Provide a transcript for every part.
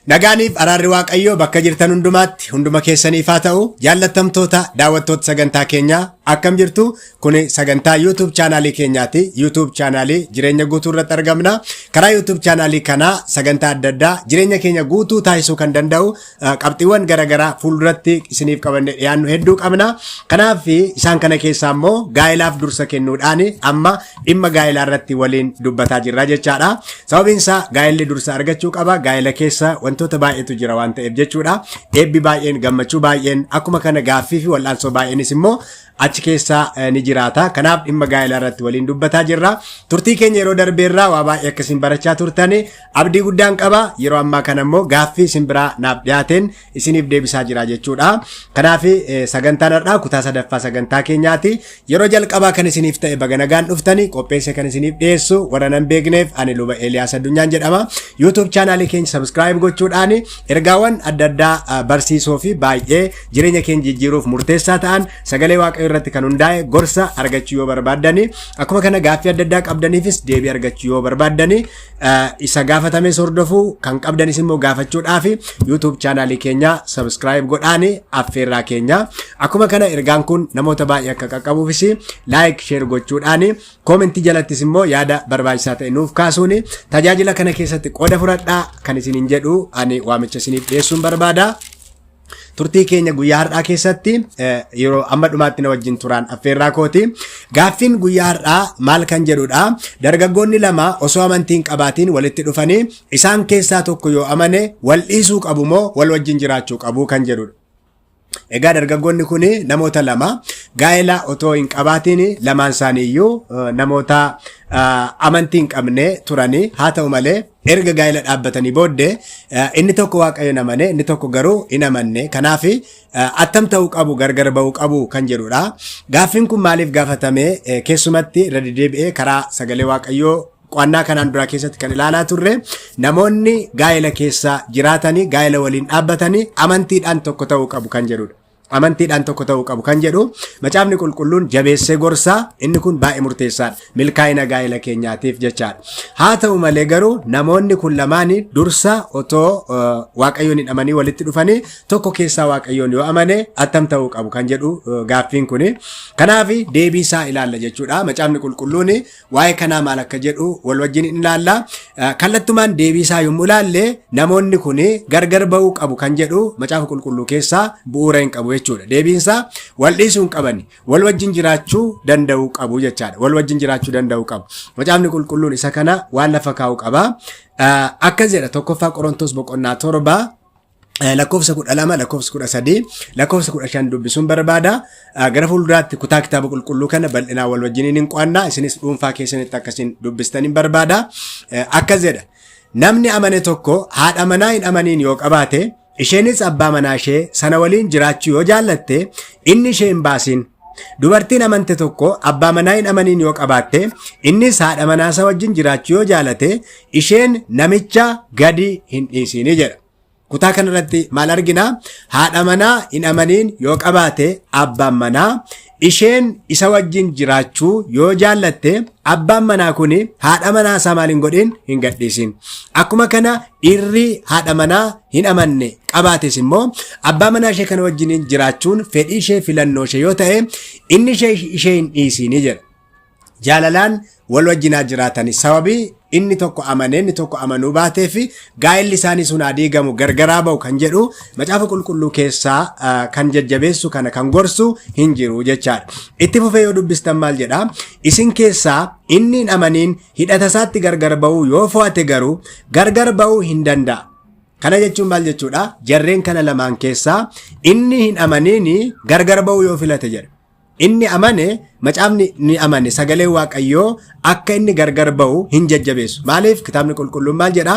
Nagaaniif araarri Waaqayyoo bakka jirtan hundumaatti hunduma keessaniif haa ta'u. Jaallattamtoota daawwattoota sagantaa keenyaa, akkam jirtu? Kuni sagantaa YouTube chaanaalii keenyaati. YouTube chaanaalii Jireenya Guutuu irratti argamna. Karaa YouTube chaanaalii kanaa sagantaa adda addaa jireenya keenya guutuu taasisuu kan danda'u qabxiiwwan garaagaraa fuulduratti isiniif qabanne dhiyaannu hedduu qabna. Kanaaf isaan kana keessaa immoo gaa'ilaaf dursa kennuudhaan amma dhimma gaa'elaa irratti waliin dubbataa jirra jechaadha. Sababiin isaa gaa'elli dursa argachuu qaba. Gaa'ela keessa wantoota baay'eetu jira waan ta'eef jechuudha. Eebbi baay'een, gammachuu baay'een, akkuma kana gaaffii fi wal'aansoo baay'eenis immoo achi keessa ni jiraata. Kanaaf dhimma gaa'elaa irratti waliin dubbataa jirra. Turtii keenya yeroo darbeerraa waa baay'ee akkasiin barachaa turtani abdii guddaan qaba. Yeroo ammaa kana immoo gaaffii isin biraa naaf dhiyaateen isiniif deebisaa jira jechuudha. Kanaaf sagantaan har'aa kutaa sadaffaa sagantaa keenyaati. Yeroo jalqabaa kan isiniif ta'e baga nagaan dhuftani. Qopheesse kan isiniif dhiyeessu warra nan beekneef ani Luba Eeliyaas Addunyaan jedhama. YouTube chaanaalii keenya subscribe gochuudhaan ergaawwan adda addaa barsiisoo fi baay'ee jireenya keenya jijjiiruuf murteessaa ta'an, sagalee Waaqayyoo irratti kan hundaa'e gorsa argachuu yoo barbaaddani, akkuma kana gaaffii adda addaa qabdaniifis deebii argachuu yoo barbaaddani, isa gaafatames hordofuu kan qabdanis immoo gaafachuudhaaf YouTube chaanaalii keenya subscribe godhaani affeerraa keenya. Akkuma kana ergaan kun namoota baay'ee akka qaqqabuufis like, share gochuudhaani, koomentii jalattis immoo yaada barbaachisaa ta'e nuuf kaasuun tajaajila kana keessatti qooda fudhadhaa kan isiniin jedhu ani waamicha isiniif dhiyeessuun barbaada. Turtii keenya guyyaa har'aa keessatti yeroo amma dhumaatti na wajjin turaan affeerraa kooti. Gaaffiin guyyaa har'aa maal kan jedhudha? Dargaggoonni lama osoo amantii hin qabaatiin walitti dhufanii, isaan keessaa tokko yoo amane wal dhiisuu qabu moo wal wajjin jiraachuu qabu kan jedhudha. Egaa dargaggoonni kun namoota lama gaa'ela otoo hin qabaatiin, lamaan isaanii iyyuu namoota amantii hin qabne turanii. Haa ta'u malee erga gaa'ela dhaabbatanii booddee inni tokko Waaqayyoon amane, inni tokko garuu hin amanne. Kanaaf attam ta'uu qabu, gargar ba'uu qabu kan jedhudha. Gaaffiin kun maaliif gaafatame? Keessumatti irra deddeebi'ee karaa sagalee Waaqayyoo qo'annaa kanaan duraa keessatti kan ilaalaa turre, namoonni gaa'ela keessa jiraatanii gaa'ela waliin dhaabbatanii amantiidhaan tokko ta'uu qabu kan jedhudha. Amantiidhaan tokko ta'uu qabu kan jedhu Macaafni Qulqulluun jabeessee gorsaa. Inni kun baay'ee murteessaadha milkaa'ina gaa'ela keenyaatiif jechaadha. Haa ta'u malee garuu namoonni kun lamaani dursa otoo Waaqayyoon hin amanii walitti dhufanii, tokko keessaa Waaqayyoon yoo amane attam ta'uu qabu kan jedhu gaaffiin kuni. Kanaaf deebii isaa ilaalla jechuudha. Macaafni Qulqulluun waa'ee kanaa maal akka jedhu wal wajjin in ilaalla. Kallattumaan deebii isaa yommuu ilaalle, namoonni kun gargar ba'uu qabu kan jedhu Macaafa Qulqulluu keessaa bu'uura hin qabu jechuudha. Deebiin isaa wal dhiisuu hin qabani. Wal wajjin jiraachuu danda'uu qabu jechaadha. Wal wajjin jiraachuu danda'uu qabu. Macaafni Qulqulluun isa kana waan lafa kaa'u qaba. Akkas jedha: 1ffaa Qorontos boqonnaa 7 lakkoofsa 12, lakkoofsa 13, lakkoofsa 15 dubbisuun barbaada. Gara fuulduraatti kutaa Kitaaba Qulqulluu kana bal'inaan wal wajjiniin hin qo'anna. Isinis dhuunfaa keessanitti akkasiin dubbistan hin barbaada. Akkas jedha: Namni amane tokko haadha manaa hin amaniin yoo qabaate, isheenis abbaa manaa ishee sana waliin jiraachuu yoo jaallatte, inni ishee hin baasiin. Dubartiin amante tokko abbaa manaa hin amaniin yoo qabaatte, innis haadha manaa isa wajjin jiraachuu yoo jaalate, isheen namicha gadi hin dhiisiini jedha. Kutaa kanarratti maal argina? Haadha manaa hin amaniin yoo qabaate abbaan manaa, isheen isa wajjin jiraachuu yoo jaallatte, abbaan manaa kun haadha manaa isaa maal hin godhin? Hin gadhiisin. Akkuma kana dhiirri haadha manaa hin amanne qabaates immoo abbaa manaa ishee kana wajjin jiraachuun fedhii ishee, filannoo ishee yoo ta'e, inni ishee hin dhiisiini jedha. Jaalalaan wal wajjinaa jiraatani. Sababii inni tokko amanee inni tokko amanuu baatee fi gaa'elli isaanii sun haa diigamu, gargaraa ba'u kan jedhu Macaafa Qulqulluu keessaa kan jajjabeessu, kana kan gorsu hin jiru jechaadha. Itti fufee yoo dubbistan maal jedha? Isin keessaa inni hin amaniin hidhata isaatti gargar ba'uu yoo fo'ate garuu gargar ba'uu hin danda'a. Kana jechuun maal jechuudha? Jarreen kana lamaan keessaa inni hin amaniin gargar ba'uu yoo filate jedha. Inni amane, macaafni ni amane, sagaleen Waaqayyoo akka inni gargar ba'u hin jajjabeessu. Maaliif? Kitaabni Qulqulluun maal jedha?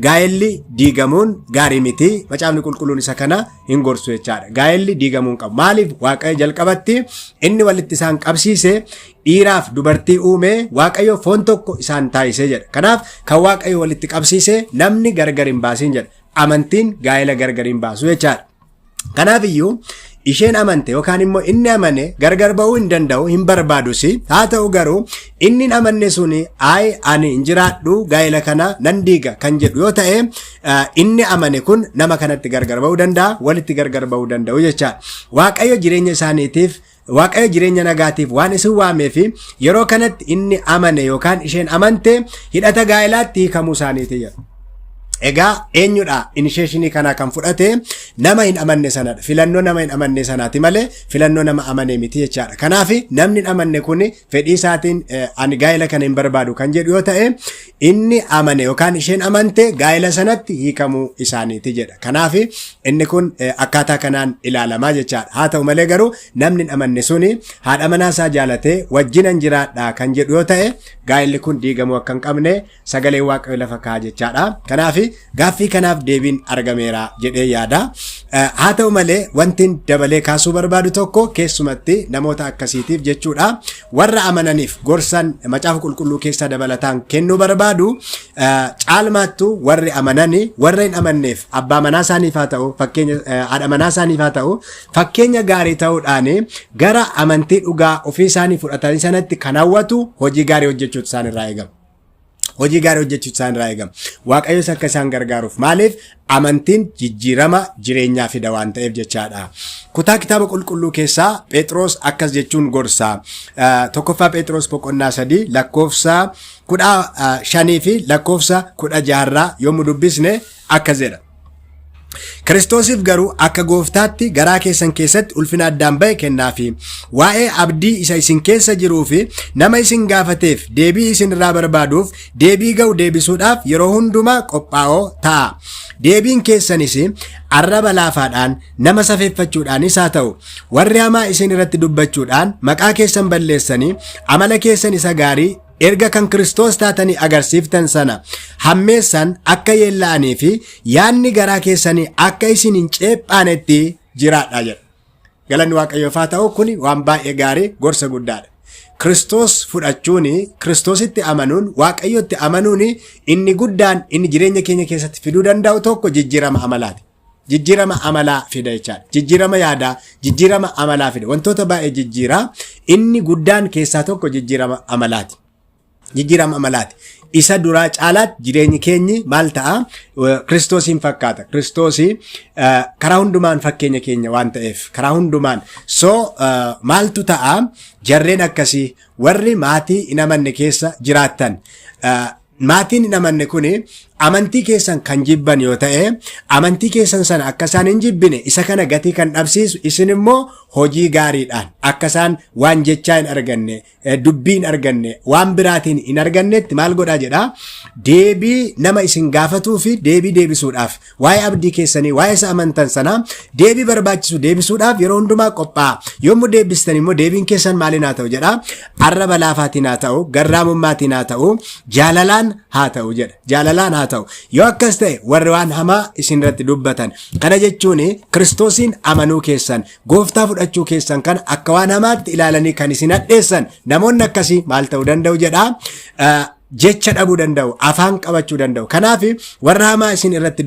Gaa'elli diigamuun gaarii miti. Macaafni Qulqulluun isa kana hin gorsu jechaadha. Gaa'elli diigamuu hin qabu. Maaliif? Waaqayyo jalqabatti inni walitti isaan qabsiise, dhiiraaf dubartii uume, Waaqayyo foon tokko isaan taasise jedha. Kanaaf kan Waaqayyo walitti qabsiise namni gargar hin baasin jedha. Amantiin gaa'ela gargar hin baasu jechaadha. Kanaaf iyyuu Isheen amante yookaan immoo inni amane gargar ba'uu hin danda'u, hin barbaadus. Haa ta'u garuu inni hin amanne suni "Ayi, ani hin jiraadhu, gaa'ela kana nan diiga" kan jedhu yoo ta'e, inni amane kun nama kanatti gargar ba'uu danda'a, walitti gargar ba'uu danda'u jechaadha. Waaqayyo jireenya isaaniitiif, Waaqayyo jireenya nagaatiif waan isin waamee fi yeroo kanatti inni amane yookaan isheen amante hidhata gaa'elaatti hiikamuu isaaniiti jedha. Egaa eenyudha initiation kanaa kan fudhate? Nama hin amanne sanadha. Filannoo nama hin amanne sanaati malee filannoo nama amane miti jechaadha. Kanaaf namni hin amanne kun fedhii isaatiin "Ani gaa'ela kana hin barbaadu" kan jedhu yoo ta'e, inni amane yookaan isheen amante gaa'ela sanatti hiikamuu isaaniiti jedha. Kanaaf inni kun akkaataa kanaan ilaalamaa jechaadha. Haa ta'u malee garuu namni hin amanne suni haadha manaa isaa jaalatee "Wajjinan jiraadha" kan jedhu yoo ta'e, gaa'elli kun diigamuu akka hin qabne sagalee Waaqayyo lafa kaa'a jechaadha. Kanaaf gaaffii kanaaf deebiin argameera jedhee yaada. Haa ta'u malee wanti dabalee kaasuu barbaadu tokko, keessumatti namoota akkasiitiif jechuudha. Warra amananiif gorsan Macaafa Qulqulluu keessaa dabalataan kennuu barbaadu, caalmaattuu warri amanani warra hin amanneef abbaa manaa isaaniif haa ta'u, fakkeenya haadha manaa isaaniif haa ta'u, fakkeenya gaarii ta'uudhaan gara amantii dhugaa ofii isaanii fudhatanii sanatti kan hawwatu hojii gaarii hojjechuutu isaan irraa eegama. Hojii gaarii hojjechuutu isaan irraa eegama. Waaqayyos akka isaan gargaaruuf, maaliif amantiin jijjiirama jireenyaa fida waan ta'eef jechaadha. Kutaa Kitaaba Qulqulluu keessaa Phexros akkas jechuun gorsa. 1ffaa Phexros boqonnaa 3 lakkoofsa 15 fi lakkoofsa 16rraa yommuu dubbisne akkas jedha. "Kiristoosiif garuu akka gooftaatti garaa keessan keessatti ulfina addaan ba'e kennaafi. Waa'ee abdii isa isin keessa jiruu fi nama isin gaafateef deebii isin irraa barbaaduuf deebii ga'u deebisuudhaaf yeroo hundumaa qophaa'oo ta'a. Deebiin keessanis arraba laafaadhaan nama safeeffachuudhaanis haa ta'u. Warri hamaa isin irratti dubbachuudhaan maqaa keessan balleessanii amala keessan isa gaarii erga kan Kiristoos taatanii agarsiiftan sana hammeessan akka yeella'anii fi yaadni garaa keessanii akka isin hin ceephaanetti jiraadha" jedha. Galanni Waaqayyoof haa ta'u. Kuni waan baay'ee gaarii, gorsa guddaadha. Kiristoos fudhachuun, Kiristoositti amanuun, Waaqayyotti amanuun inni guddaan inni jireenya keenya keessatti fiduu danda'u tokko jijjiirama amalaati. Jijjiirama amalaa fida jechaadha. Jijjiirama yaadaa, jijjiirama amalaa fida. Wantoota baay'ee jijjiiraa, inni guddaan keessaa tokko jijjiirama amalaati. Jijjiirama amalaati. Isa duraa caalaatti jireenyi keenyi maal ta'a? Kiristoosiin fakkaata. Kiristoosii karaa hundumaan fakkeenya keenya waan ta'eef, karaa hundumaan. So maaltu ta'a? Jarreen akkasii, warri maatii hin amanne keessa jiraattan, maatiin hin amanne kuni amantii keessan kan jibban yoo ta'e, amantii keessan sana akka isaan hin jibbine isa kana gatii kan dhabsiisu isin immoo hojii gaariidhaan akka isaan waan jechaa hin arganne, dubbii hin arganne, waan biraatiin hin argannetti maal godhaa jedha? Deebii nama isin gaafatuu fi deebii deebisuudhaaf, waa'ee abdii keessanii, waa'ee isa amantan sanaa deebii barbaachisu deebisuudhaaf yeroo hundumaa qophaa'a. Yommuu deebistan immoo deebiin keessan maaliin haa ta'u jedha? Arraba laafaatiin haa ta'u, garraamummaatiin haa ta'u, jaalalaan haa ta'u jedha. Jaalalaan haa ta'u. Yoo akkas ta'e warri waan hamaa isin irratti dubbatan, kana jechuun Kiristoosiin amanuu keessan, gooftaa fudhachuu keessan kana akka waan hamaatti ilaalanii kan isin hadheessan namoonni akkasii maal ta'uu danda'u jedha? Jecha dhabuu danda'u, afaan qabachuu danda'u. Kanaaf warra hamaa isin irratti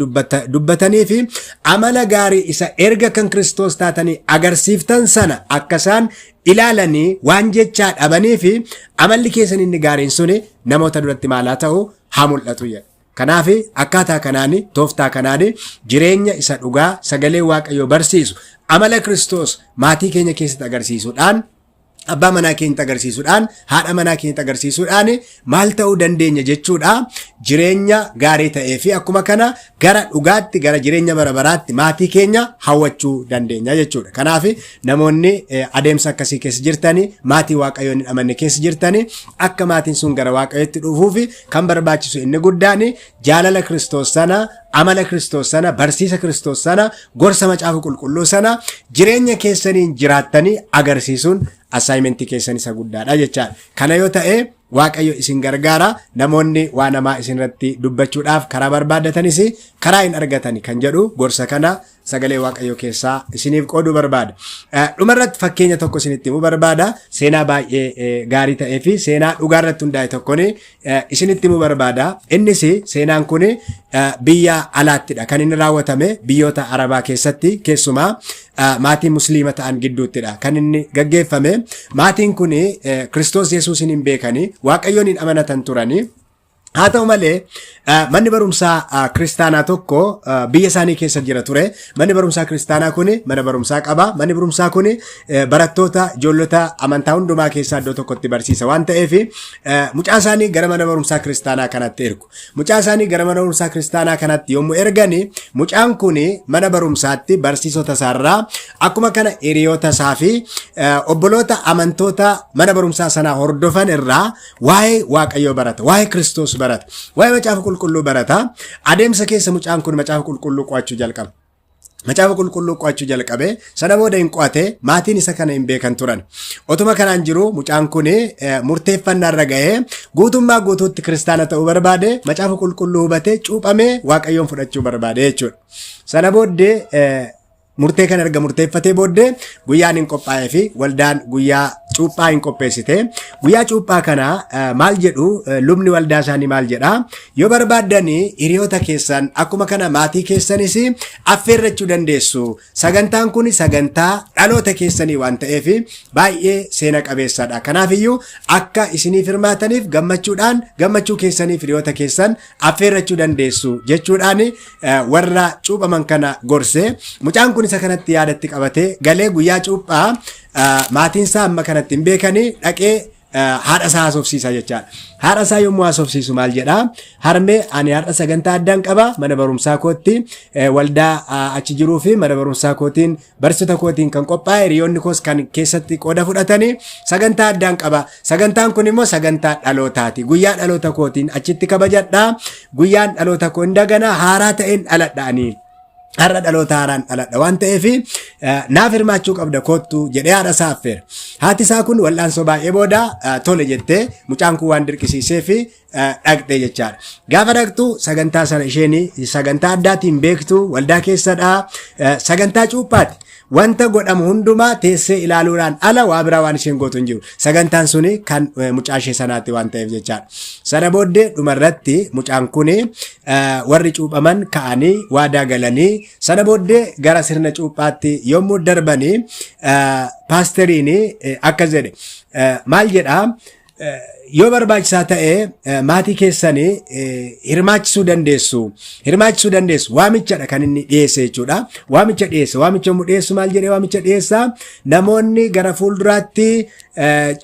dubbatanii fi amala gaarii isa erga kan Kiristoos taatanii agarsiiftan sana akka isaan ilaalanii waan jechaa dhabanii fi amalli keessan inni gaariin suni namoota duratti maal haa ta'u? Haa mul'atu jedha. Kanaaf akkaataa kanaani, tooftaa kanaani, jireenya isa dhugaa sagalee Waaqayyoo barsiisu, amala Kiristoos maatii keenya keessatti agarsiisuudhaan, abbaa manaa keenyatti agarsiisuudhaan, haadha manaa keenyatti agarsiisuudhaan maal ta'uu dandeenya jechuudha? Jireenya gaarii ta'ee fi akkuma kana gara dhugaatti, gara jireenya bara baraatti maatii keenya hawwachuu dandeenya jechuudha. Kanaaf namoonni adeemsa akkasii keessa jirtanii, maatii Waaqayyoon hin amanne keessa jirtanii, akka maatiin sun gara Waaqayyootti dhufuuf kan barbaachisu inni guddaan jaalala Kiristoos sana, amala Kiristoos sana, barsiisa Kiristoos sana, gorsa Macaafa Qulqulluu sana jireenya keessaniin jiraattanii agarsiisuun assignment keessan isa guddaadha jechaadha. Kana yoo ta'e Waaqayyo isin gargaara. Namoonni waan hamaa isin irratti dubbachuudhaaf karaa barbaadatanis karaa hin argatani kan jedhu gorsa kana sagalee Waaqayyoo keessaa isiniif qooduu barbaada. Dhumarratti fakkeenya tokko isinitti himuu barbaada. Seenaa baay'ee gaarii ta'ee fi seenaa dhugaarratti hundaa'e tokkoon isinitti himuu barbaada. Innis seenaan kun biyya alaattidha kan inni raawwatame, biyyoota Arabaa keessatti, keessumaa maatii Musliima ta'an gidduuttidha kan inni gaggeeffame. Maatiin kun Kiristoos Yesuusin hin beekanii, Waaqayyoon hin amanatan turanii. Haa ta'u malee, manni barumsaa kiristaanaa tokko biyya isaanii keessa jira ture. Manni barumsaa kiristaanaa kun mana barumsaa qaba. Manni barumsaa kun barattoota, ijoollota amantaa hundumaa keessaa iddoo tokkotti barsiisa waan ta'eef, mucaa isaanii gara mana barumsaa kiristaanaa kanatti ergu. Mucaa isaanii gara mana barumsaa kiristaanaa kanatti yommuu ergani, mucaan kun mana barumsaatti barsiisota isaarraa, akkuma kana hiriyoota isaa fi obboloota amantoota mana barumsaa sanaa hordofan irraa waa'ee Waaqayyoo barata, waa'ee Kiristoos barata, waa'ee Macaafa Qulqulluu barata. Adeemsa keessa mucaan kun Macaafa Qulqulluu qo'achuu jalqaba. Macaafa Qulqulluu qo'achuu jalqabe. Sana booda hin qo'ate. Maatiin isa kana hin beekan turan. Otuma kanaan jiru, mucaan kun murteeffannaa irra ga'ee guutummaa guutuutti kiristaana ta'uu barbaade. Macaafa Qulqulluu hubate, cuuphamee Waaqayyoon fudhachuu barbaade jechuudha. Sana booddee, murtee kana erga murteeffatee booddee, guyyaan hin qophaa'ee fi waldaan guyyaa cuuphaa hin qopheessite. Guyyaa cuuphaa kana maal jedhu? Lubni waldaa isaanii maal jedha? Yoo barbaaddanii hiriyoota keessan, akkuma kana maatii keessanis affeerrachuu dandeessu. Sagantaan kun sagantaa dhaloota keessanii waan ta'eef baay'ee seena qabeessadha. Kanaafiyyuu akka isiniif hirmaataniif gammachuudhaan gammachuu keessaniif hiriyoota keessan affeerrachuu dandeessu jechuudhaan warra cuuphaman kana gorse. Mucaan kun isa kanatti yaadatti qabatee galee guyyaa cuuphaa maatiin isaa amma kanatti hin beekanii dhaqee haadha isaa haasofsiisa jechaadha. Haadha isaa yommuu haasofsiisu maal jedhaa? "Harmee, ani har'a sagantaa addaan qaba mana barumsaa kootti, waldaa achi jiruu fi mana barumsaa kootiin, barsiisota kootiin kan qophaa'e, hiriyoonni koos kan keessatti qooda fudhatanii sagantaa addaan qaba. Sagantaan kun immoo sagantaa dhalootaati. Guyyaa dhaloota kootiin achitti kabajadha. Guyyaan dhaloota koo hin daganaa, haaraa ta'een dhaladha ani. Har'a dhaloota haaraan dhaladha waan ta'eef naaf hirmaachuu qabda, koottu" jedhee haadha isaa affeera. Haati isaa kun wal'aansoo baay'ee booda tole jettee, mucaan kun waan dirqisiisee fi dhaqxe jechaadha. Gaafa dhaqxu sagantaa sana isheen sagantaa addaatiin beektu, waldaa keessadha, sagantaa cuuphaati. Wanta godhamu hundumaa teessee ilaaluudhaan ala waa biraa waan isheen gootu hin jiru. Sagantaan suni kan mucaa ishee sanaatti waan ta'eef jechaadha. Sana booddee dhumarratti mucaan kun, warri cuuphaman ka'anii waadaa galanii, sana booddee gara sirna cuuphaatti yommuu darbanii, paasteriin akkas jedhe. Maal jedhaa? "Yoo barbaachisaa ta'e maatii keessanii hirmaachisuu dandeessu. Hirmaachisuu dandeessu." Waamichadha kan inni dhiyeesse jechuudha. Waamicha dhiyeesse. Waamicha yommuu dhiyeessu maal jedhee waamicha dhiyeessa? "Namoonni gara fuulduraatti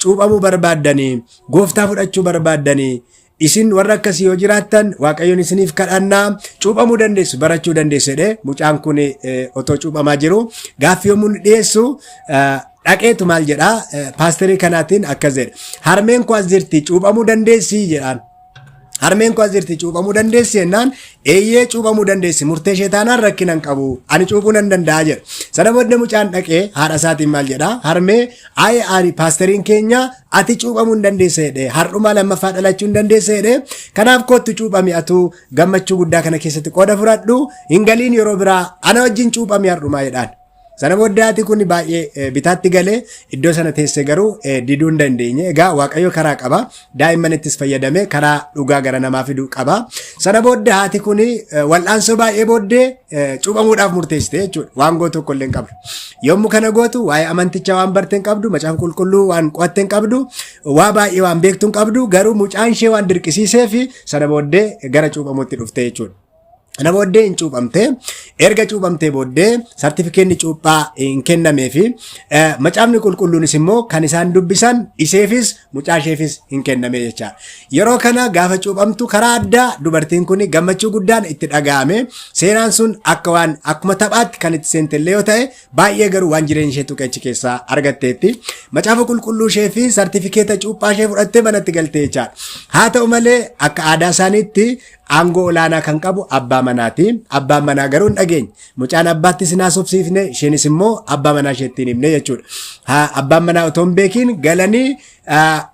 cuuphamuu barbaaddanii, gooftaa fudhachuu barbaaddanii, isin warra akkasii yoo jiraattan, Waaqayyoon isiniif kadhannaa, cuuphamuu dandeessu, barachuu dandeessu" jedhee. Mucaan kun otoo cuuphamaa jiru gaaffii yommuu inni dhiyeessu, dhaqeetu maal jedhaa? Paasterii kanaatiin akkas jedhe: "Harmeen koo as jirti, cuuphamuu dandeessi?" jedhaan. "Harmeen koo as jirti, cuuphamuu dandeessi?" jennaan, "Eeyyee, cuuphamuu dandeessi, murtee ishee taanaan rakkina hin qabu, ani cuuphuu nan danda'a" jedha. Sana booddee mucaan dhaqee haadha isaatiin maal jedhaa? "Harmee, ayi ani paasteriin keenya ati cuuphamuu hin dandeessa jedhee, har'umaa lammaffaa dhalachuu hin dandeessa jedhee, kanaaf kottu cuuphami, atu gammachuu guddaa kana keessatti qooda fudhadhu, hin galiin yeroo biraa, ana wajjin cuuphami har'umaa" jedhaan. Sana booddee haati kun baay'ee bitaatti galee iddoo sana teesse, garuu diduu hin dandeenye. Egaa Waaqayyo karaa qaba. Daa'immanittis fayyadamee karaa dhugaa gara namaa fiduu qaba. Sana booddee haati kun wal'aansoo baay'ee booddee cuuphamuudhaaf murteessite jechuudha. Waan gootu tokko illee hin qabdu. Yommuu kana gootu waa'ee amantichaa waan barte hin qabdu, Macaafa Qulqulluu waan qo'atte hin qabdu, waa baay'ee waan beektu hin qabdu, garuu mucaan ishee waan dirqisiisee fi sana booddee gara cuuphamuutti dhufte jechuudha. Kana booddee hin cuuphamte. Erga cuuphamtee booddee sartifikeetni cuuphaa hin kennamee fi Macaafni Qulqulluunis immoo kan isaan dubbisan isheefis mucaa isheefis hin kenname jechaadha. Yeroo kana gaafa cuuphamtu karaa addaa dubartiin kun gammachuu guddaan itti dhaga'ame. Seenaan sun akka waan akkuma taphaatti kan itti seente illee yoo ta'e, baay'ee garuu waan jireenya ishee tuqe achi keessaa argatteetti. Macaafa Qulqulluu ishee fi sartifikeeta cuuphaa ishee fudhattee manatti galtee jechaadha. Haa ta'u malee, akka aadaa isaaniitti aangoo olaanaa kan qabu abbaa manaati. Abbaan manaa garuu hin dhageenye. Mucaan abbaatti sin haasofsiifne, isheenis immoo abbaa manaa isheetti hin himne jechuudha. Abbaan manaa otoo hin beekiin galanii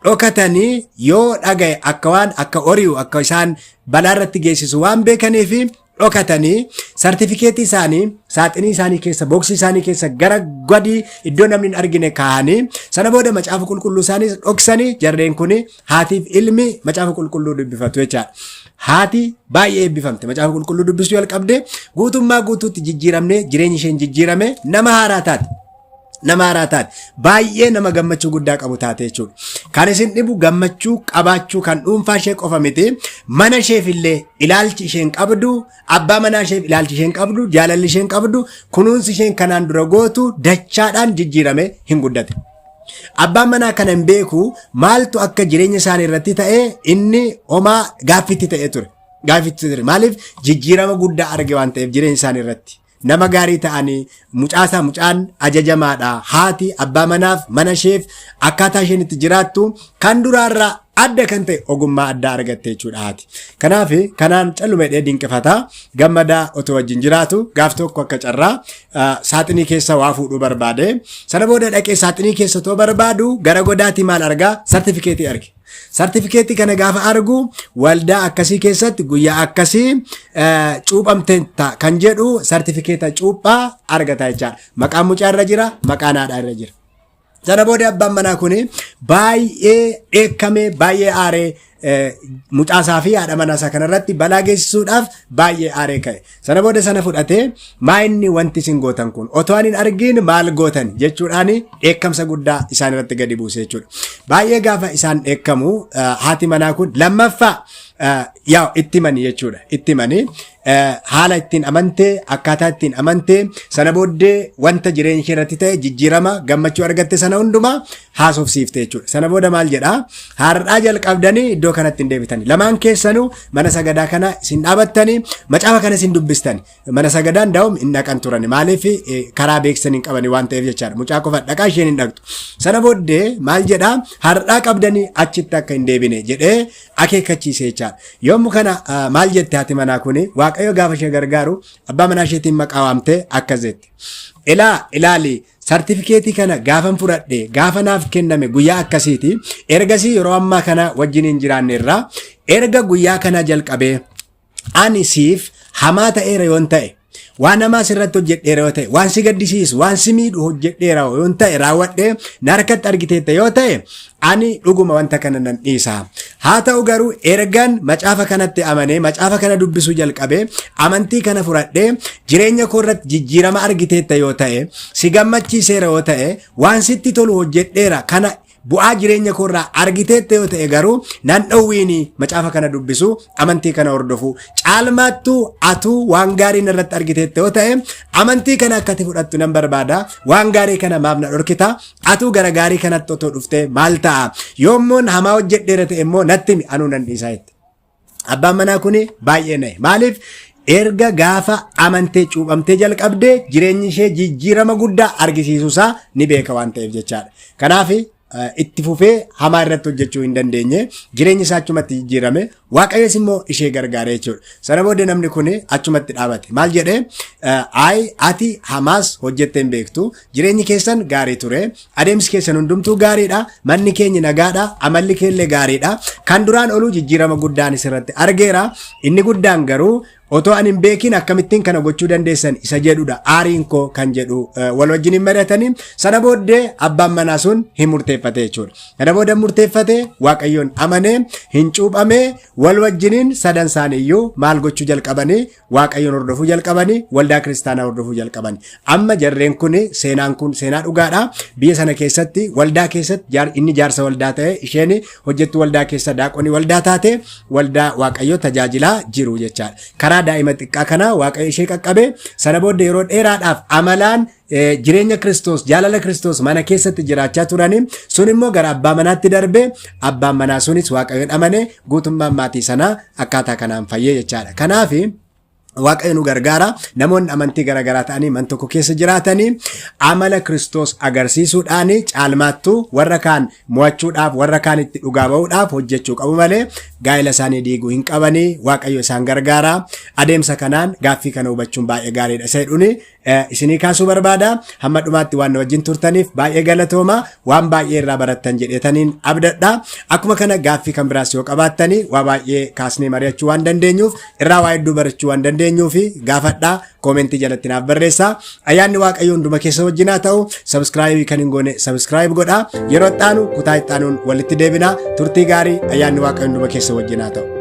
dhokatanii, yoo dhagaye akka waan akka hori'u, akka isaan balaa irratti geessisu waan beekaniif dhokatanii, Sartifikeetii isaanii saaxinii isaanii keessa booksii isaanii keessa gara gadii iddoo namni hin argine kaa'anii sana booda macaafa qulqulluu isaanii dhoksanii jarreen kun haatiif ilmi macaafa qulqulluu dubbifatu jechaadha. Haati baay'ee eebbifamte macaafa qulqulluu dubbisuu jalqabde guutummaa guutuutti jijjiiramne jireenyi isheen jijjiirame nama haaraa taate. Nama haaraa taate baay'ee nama gammachuu guddaa qabu taate jechuudha. Kan isin dhibu gammachuu qabaachuu kan dhuunfaa ishee qofa miti mana isheef illee ilaalchi isheen qabdu abbaa manaa isheef ilaalchi isheen qabdu jaalalli isheen qabdu kunuunsi isheen kanaan dura gootu dachaadhaan jijjiirame hin guddate. Abbaan manaa kana hin beeku maaltu akka jireenya isaanii irratti ta'e inni homaa gaaffitti ta'ee ture. Gaaffitti ture. Maaliif jijjiirama guddaa arge waan ta'eef jireenya isaanii irratti. Nama gaarii ta'anii mucaasaa mucaan ajajamaadha. Haati abbaa manaaf mana isheef akkaataa isheen itti jiraattu kan duraarraa adda kan ta'e ogummaa addaa argatte jechuudha haati. Kanaaf kanaan calluma jedhee dinqifataa gammadaa otoo wajjin jiraatu gaaf tokko akka carraa saaxinii keessa waa fuudhuu barbaade. Sana booda dhaqee saaxinii keessa otoo barbaadu gara godaatii maal argaa sartifikeetii arge. Sartifikeetii kana gaafa argu waldaa akkasii keessatti guyyaa akkasii cuuphamteetta kan jedhu sartifikeeta cuuphaa argata jechaadha. Maqaan mucaa irra jira, maqaan haadhaa irra jira. Sana booda abbaan manaa kun baay'ee dheekkamee baay'ee aaree mucaasaa fi haadha manaasaa kanarratti balaa geessisuudhaaf baay'ee aaree ka'e. Sana booda sana fudhatee maa inni wanti isin gootan kun otoo ani hin argin maal gootan jechuudhaan dheekkamsa guddaa isaan irratti gadi buuse jechuudha. Baay'ee gaafa isaan dheekkamu haati manaa kun lammaffaa yaa itti himanii jechuudha. Itti himanii haala ittiin amantee akkaataa ittiin amantee sana booddee wanta jireenya ishee irratti ta'e jijjiirama gammachuu argatte sana hundumaa haasofsiifte jechuudha. Sana booda maal jedhaa har'aa jalqabdanii iddoo kanatti hin deebitani. Lamaan keessanuu mana sagadaa kana isin dhaabattanii macaafa kana isin dubbistani. Mana sagadaan daa'um hin dhaqan turan maaliif karaa beeksisan hin qabani waan ta'eef jechaadha. Mucaa qofa dhaqaa isheen hin dhaqxu. Sana booddee maal jedhaa har'aa qabdanii achitti akka hin deebine jedhee akeekkachiise jechaadha. Yommuu kana maal jette haati manaa kuni Waaqayyo gaafa ishee gargaaru abbaa manaa isheetiin maqaa waamtee akkas jette. Ilaa ilaali sartifikeetii kana gaafan fudhadhe gaafa naaf kenname guyyaa akkasiiti ergasii yeroo ammaa kana wajjin hin jiraanne irraa erga guyyaa kana jalqabee ani siif hamaa ta'eera yoon ta'e waan hamaa sirratti hojjedheera yoo ta'e waan si gaddisiisu waan si miidhu hojjedheera yoon ta'e raawwadhee na harkatti argiteetta yoo ta'e ani dhuguma wanta kana nan dhiisa. Haa ta'u garuu ergan macaafa kanatti amanee macaafa kana dubbisuu jalqabee amantii kana fudhadhee jireenya koo irratti jijjiirama argiteetta yoo ta'e si gammachiiseera yoo ta'e waan sitti tolu hojjedheera kana bu'aa jireenya koo irraa argiteetta yoo ta'e garuu nan dhowwiini macaafa kana dubbisu amantii kana hordofu caalmaattuu atuu waan gaarii narratti argiteetta yoo ta'e amantii kana akkati fudhattu nan barbaada waan gaarii kana maaf na dhorkita atuu gara gaarii kanatti otoo dhuftee maal ta'a yoommoon hamaa hojjedheera ta'e immoo natti himi anuu nan dhiisaa jette. Abbaan manaa kun baay'ee na'e. Maaliif erga gaafa amantee cuuphamtee jalqabdee jireenyi ishee jijjiirama guddaa argisiisuusaa ni beeka waan ta'eef jechaadha. Kanaaf itti fufee hamaa irratti hojjechuu hin dandeenye jireenyi isaa achumatti jijjiirame waaqayyos immoo ishee gargaare jechuudha. Sana booda namni kun achumatti dhaabate. Maal jedhee ayi ati hamaas hojjettee hin beektu jireenyi keessan gaarii ture Adeemsi keessan hundumtuu gaariidha. Manni keenya nagaadha. Amalli keellee gaariidha. Kan duraan oluu jijjiirama guddaan isirratti argeera. Inni guddaan garuu otoo ani hin beekin akkamittiin kana gochuu dandeessan isa jedhudha. Aariin koo kan jedhu wal wajjin hin mari'atanii. Sana booddee abbaan manaa sun hin murteeffate jechuudha. Kana booda murteeffate Waaqayyoon amanee hin cuuphamee wal wajjiniin sadan isaaniiyyuu maal gochuu jalqabanii Waaqayyoon hordofuu jalqabanii waldaa kiristaanaa hordofuu jalqabani. Amma jarreen kun seenaan kun seenaa dhugaadha. Biyya sana keessatti waldaa keessatti inni jaarsa waldaa ta'e isheen hojjettuu waldaa keessa daaqonii waldaa taate waldaa Waaqayyoo tajaajilaa jiru jechaadha. Karaa daa'ima xiqqaa kanaa Waaqayyo ishee qaqqabe sana booda yeroo dheeraadhaaf amalaan jireenya Kiristoos jaalala Kiristoos mana keessatti jiraachaa turanii sun immoo gara abbaa manaatti darbe abbaan manaa sunis Waaqayyoon amane guutummaan maatii sanaa akkaataa kanaan fayyee jechaadha. Kanaaf Waaqayyo nu gargaara. Namoonni amantii garaagaraa ta'anii man tokko keessa jiraatanii amala Kiristoos agarsiisuudhaan caalmaattuu warra kaan mo'achuudhaaf warra kaan itti dhugaa ba'uudhaaf hojjechuu qabu malee gaa'ela isaanii diiguu hin qabanii Waaqayyo isaan gargaara. Adeemsa kanaan gaaffii kana hubachuun baay'ee gaariidha. Isa jedhuun isinii kaasuu barbaada. Hamma dhumaatti waan na wajjin turtaniif baay'ee galatooma. Waan baay'ee irraa barattan jedheetaniin abdadha. Akkuma kana gaaffii kan biraas yoo qabaattanii waa baay'ee kaasnee mari'achuu waan dandeenyuuf irraa waa hedduu barachuu waan dandeenyuuf dandeenyuu fi gaafadhaa koomentii jalatti naaf barreessaa. Ayyaanni Waaqayyoo hunduma keessa wajjin haa ta'u. Subscribe kan hin goone subscribe godhaa. Yeroo itti aanu kutaa itti aanuun walitti deebinaa. Turtii gaarii ayyaanni Waaqayyoo hunduma keessa wajjin haa ta'u.